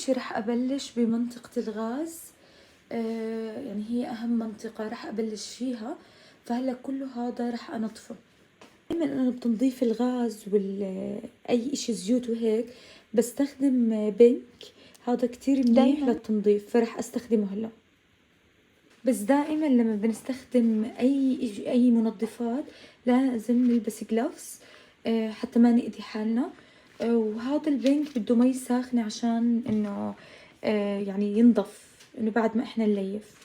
إشي رح أبلش بمنطقة الغاز، يعني هي أهم منطقة رح أبلش فيها، فهلا كله هذا رح أنظفه. دايما أنا بتنظيف الغاز أي إشي زيوت وهيك بستخدم بنك، هذا كتير منيح دايماً. للتنظيف، فرح أستخدمه هلا. بس دائما لما بنستخدم أي منظفات لازم نلبس جلافز، حتى ما نأذي حالنا. وهذا البنك بده مي ساخنة عشان إنه، ينضف، إنه بعد ما إحنا نليف.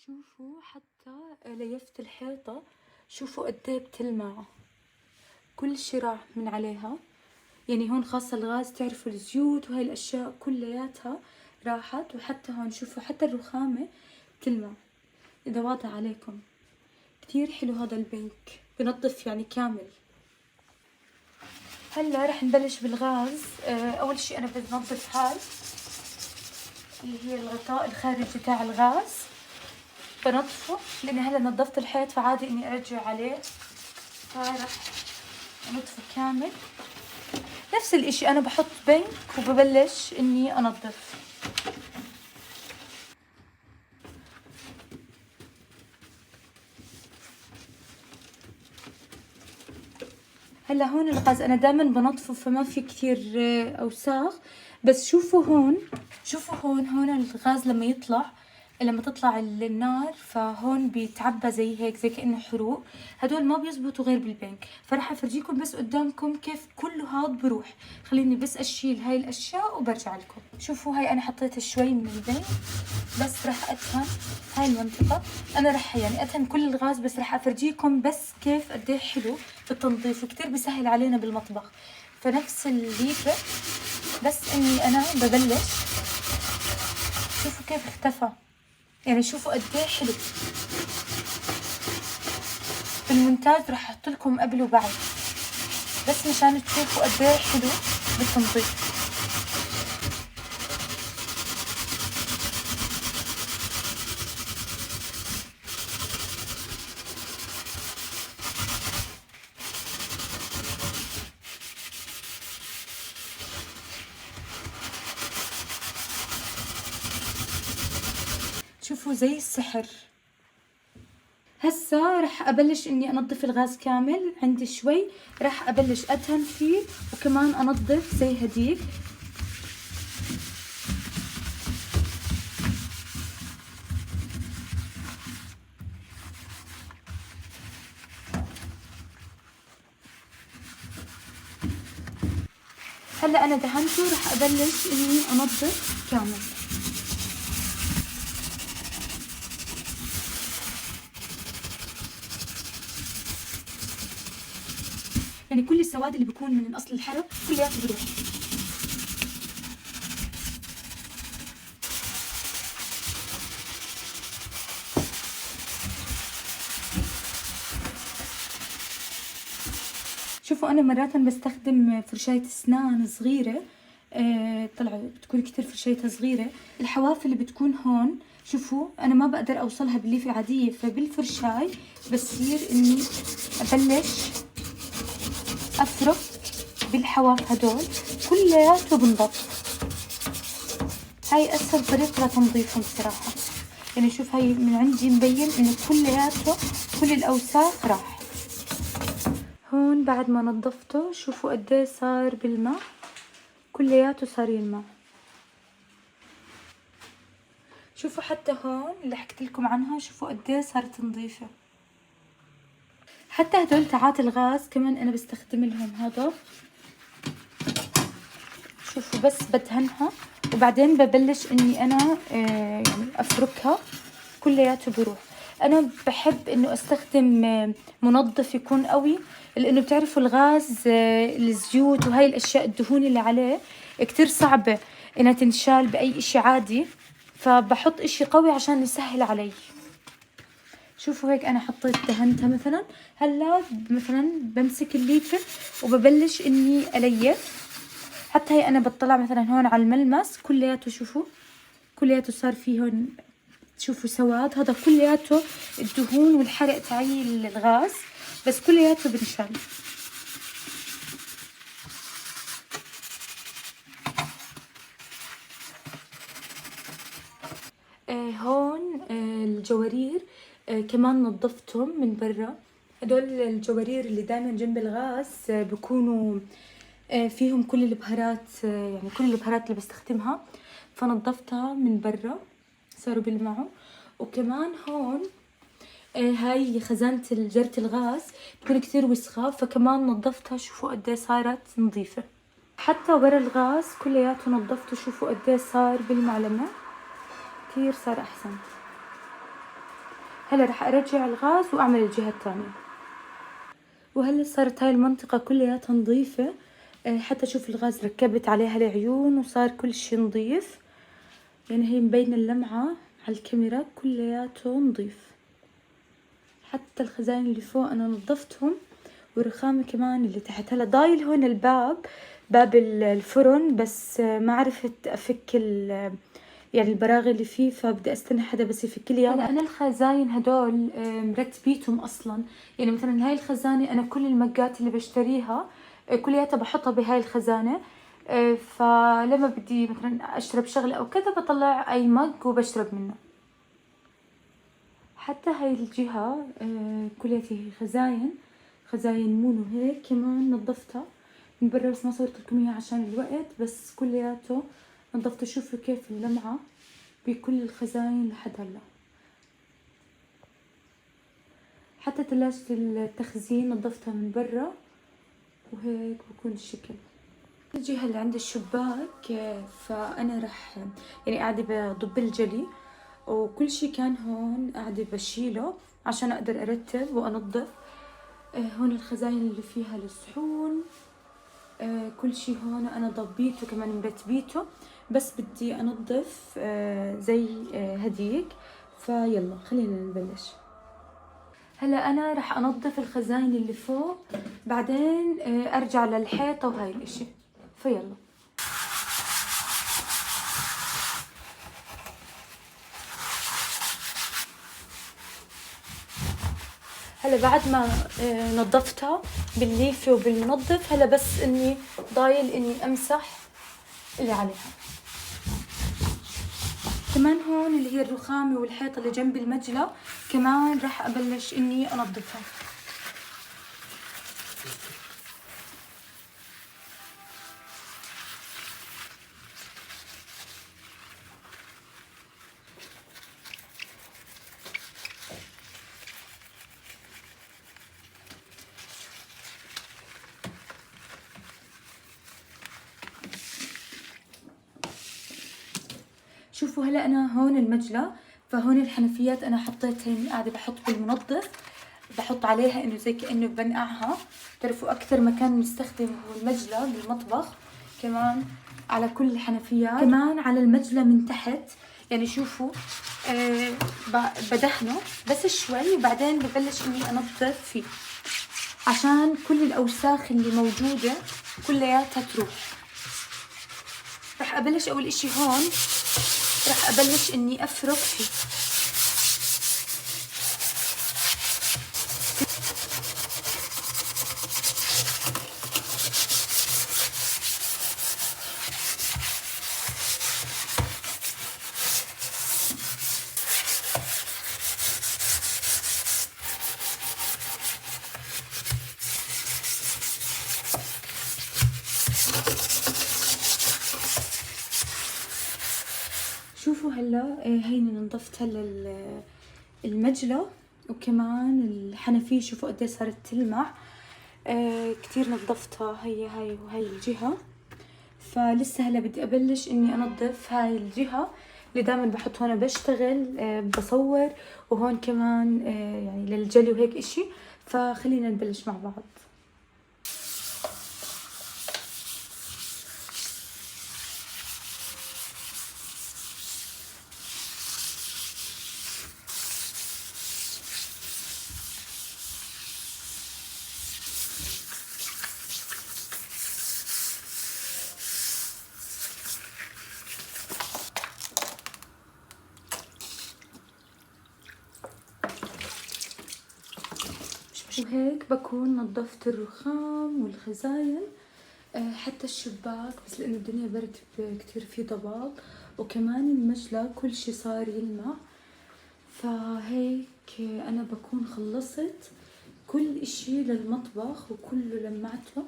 شوفوا حتى ليفت الحيطة، شوفوا قد ايه بتلمع، كل شي راح من عليها. هون خاصة الغاز تعرفوا الزيوت وهاي الأشياء كلياتها راحت. وحتى هون شوفوا حتى الرخامة بتلمع، إذا واضح عليكم. كتير حلو هذا البنك، بنظف كامل. هلا رح نبلش بالغاز. أول شي أنا بنظف هاي اللي هي الغطاء الخارجي تاع الغاز، بنظفه لأني هلا نظفت الحيط فعادي إني أرجع عليه، فرح أنظفه كامل. نفس الإشي أنا بحط بنك وببلش إني أنظف. هلا هون الغاز أنا دايماً بنظفه فما في كثير، أوساخ، بس شوفوا هون، شوفوا هون، هون الغاز لما يطلع، لما تطلع النار فهون بيتعبى زي هيك، زي كأنه حروق. هدول ما بيزبطوا غير بالبنك، فرح أفرجيكم بس قدامكم كيف كله هاد بروح. خليني بس أشيل هاي الأشياء وبرجع لكم. شوفوا هاي أنا حطيت شوي من البنك، بس رح أدهن هاي المنطقة. أنا رح أدهن كل الغاز، بس رح أفرجيكم بس كيف قد إيه حلو بالتنظيف وكتير بيسهل علينا بالمطبخ. فنفس الليفة بس إني أنا ببلش. شوفوا كيف اختفى، شوفوا قد إيه حلو. بالمونتاج رح أحط لكم قبل وبعد بس مشان تشوفوا قد إيه حلو بالتنظيف. شوفوا زي السحر. هسا رح أبلش إني أنظف الغاز كامل، عندي شوي رح أبلش أدهن فيه وكمان أنظف زي هديك. هلا أنا دهنته، رح أبلش إني أنظف كامل. كل السواد اللي بيكون من أصل الحرق كلياته بروح. شوفوا أنا مرات بستخدم فرشاية أسنان صغيرة، طلعوا بتكون كتير فرشايتها صغيرة. الحواف اللي بتكون هون شوفوا أنا ما بقدر أوصلها بالليفة العادية، فبالفرشاي بصير إني أبلش أفرك بالحواف هدول كلياته بنضف. هاي أسهل طريقة لتنظيفهم بصراحة. شوف هاي من عندي مبين إنه كلياته كل الأوساخ راح. هون بعد ما نظفته شوفوا قد إيه صار بالماء، كلياته صار يلمع. شوفوا حتى هون اللي حكيت لكم عنها، شوفوا قد إيه صارت نظيفة. حتى هدول تعات الغاز كمان انا بستخدم لهم هذا. شوفوا بس بدهنها وبعدين ببلش اني انا يعني افركها، كلياته بروح. انا بحب انه استخدم منظف يكون قوي، لانه بتعرفوا الغاز، الزيوت وهاي الاشياء الدهون اللي عليه كتير صعبة انها تنشال باي اشي عادي، فبحط اشي قوي عشان يسهل علي. شوفوا هيك انا حطيت دهنتها مثلا. هلا مثلا بمسك الليفة وببلش اني اليف. حتى هي انا بطلع مثلا هون على الملمس كلياته، شوفوا كلياته صار فيه هون، تشوفوا سواد، هذا كلياته الدهون والحرق تاعي الغاز، بس كلياته بنشال. هون الجوارير، كمان نظفتهم من برا. هدول الجوارير اللي دايما جنب الغاز، بكونوا، فيهم كل البهارات، يعني كل البهارات اللي بستخدمها، فنظفتها من برا صاروا بيلمعوا. وكمان هون، هاي خزانة جرة الغاز بتكون كثير وسخة، فكمان نظفتها. شوفوا قد ايه صارت نظيفة. حتى ورا الغاز كلياته نظفته، شوفوا قد ايه صار بالمعلمة، كثير صار أحسن. هلا رح أرجع الغاز وأعمل الجهة الثانية. وهلا صارت هاي المنطقة كلياتها نظيفة، حتى شوف الغاز ركبت عليها العيون وصار كل شي نظيف. هي مبينة اللمعة على الكاميرا، كلياته نظيف. حتى الخزاين اللي فوق أنا نظفتهم، والرخامة كمان اللي تحت. هلا ضايل هون الباب، باب الفرن، بس ما عرفت أفك البراغي اللي فيه، فبدي استنى حدا بس يفك لي اياه. هلا انا الخزاين هدول، مرتبيتهم اصلا. مثلا هاي الخزانه انا كل المجات اللي بشتريها، كلياتها بحطها بهاي الخزانه، فلما بدي مثلا اشرب شغله او كذا بطلع اي مج وبشرب منه. حتى هاي الجهه، كلياتها هي خزاين مونو هيك كمان نظفتها من برا، بس ما صورت لكم اياها عشان الوقت، بس كلياته نظفته. شوفوا كيف اللمعة بكل الخزاين لحد هلا. حتى ثلاجة التخزين نظفتها من برا، وهيك بكون الشكل. الجهة اللي عند الشباك، فأنا رح قاعدة بضب الجلي وكل شي كان هون قاعدة بشيله عشان أقدر أرتب وأنظف. هون الخزاين اللي فيها الصحون، كل شي هون أنا ضبيته كمان مرتبيته، بس بدي أنظف، زي، هديك. فيلا خلينا نبلش. هلا أنا رح أنظف الخزاين اللي فوق، بعدين، أرجع للحيطة وهاي الإشي. فيلا. هلا بعد ما، نظفتها بالليفة وبالمنظف، هلا بس إني ضايل إني أمسح اللي عليها. كمان هون اللي هي الرخامة والحيطة اللي جنب المجلى كمان راح أبلش إني أنظفها. شوفوا هلا أنا هون المجلى، فهون الحنفيات أنا حطيتها قاعدة بحط بالمنظف، بحط عليها إنه زي كأنه بنقعها. بتعرفوا أكثر مكان بنستخدم هو المجلى بالمطبخ، كمان على كل الحنفيات، كمان على المجلى من تحت. شوفوا، بدهنه بس شوي وبعدين ببلش إني أنظف فيه عشان كل الأوساخ اللي موجودة كلياتها تروح. رح أبلش أول إشي هون، رح أبلش إني أفرك فيه. شوفوا هلا، هيني نظفت هلا المجلى. وكمان الحنفية شوفوا قد صارت تلمع. كتير نظفتها هي هاي وهي الجهة. فلسه هلا بدي ابلش اني انظف هاي الجهة اللي دائما بحط هون بشتغل، بصور، وهون كمان يعني للجلي وهيك اشي. فخلينا نبلش مع بعض. وهيك بكون نظفت الرخام والخزاين، حتى الشباك، بس لأنه الدنيا برد كتير في ضباب، وكمان المجلى كل شي صار يلمع. فهيك أنا بكون خلصت كل إشي للمطبخ وكله لمعته.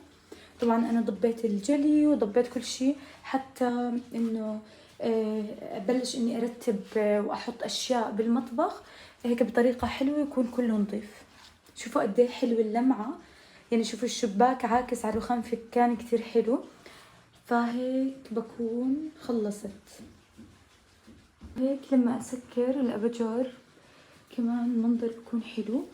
طبعا أنا ضبيت الجلي وضبيت كل شي حتى إنه أبلش إني أرتب وأحط أشياء بالمطبخ هيك بطريقة حلوة يكون كله نظيف. شوفوا قد ايه حلو اللمعة، يعني شوفوا الشباك عاكس على الرخام فكان كتير حلو. فهيك بكون خلصت. هيك لما اسكر الاباجور كمان المنظر بكون حلو.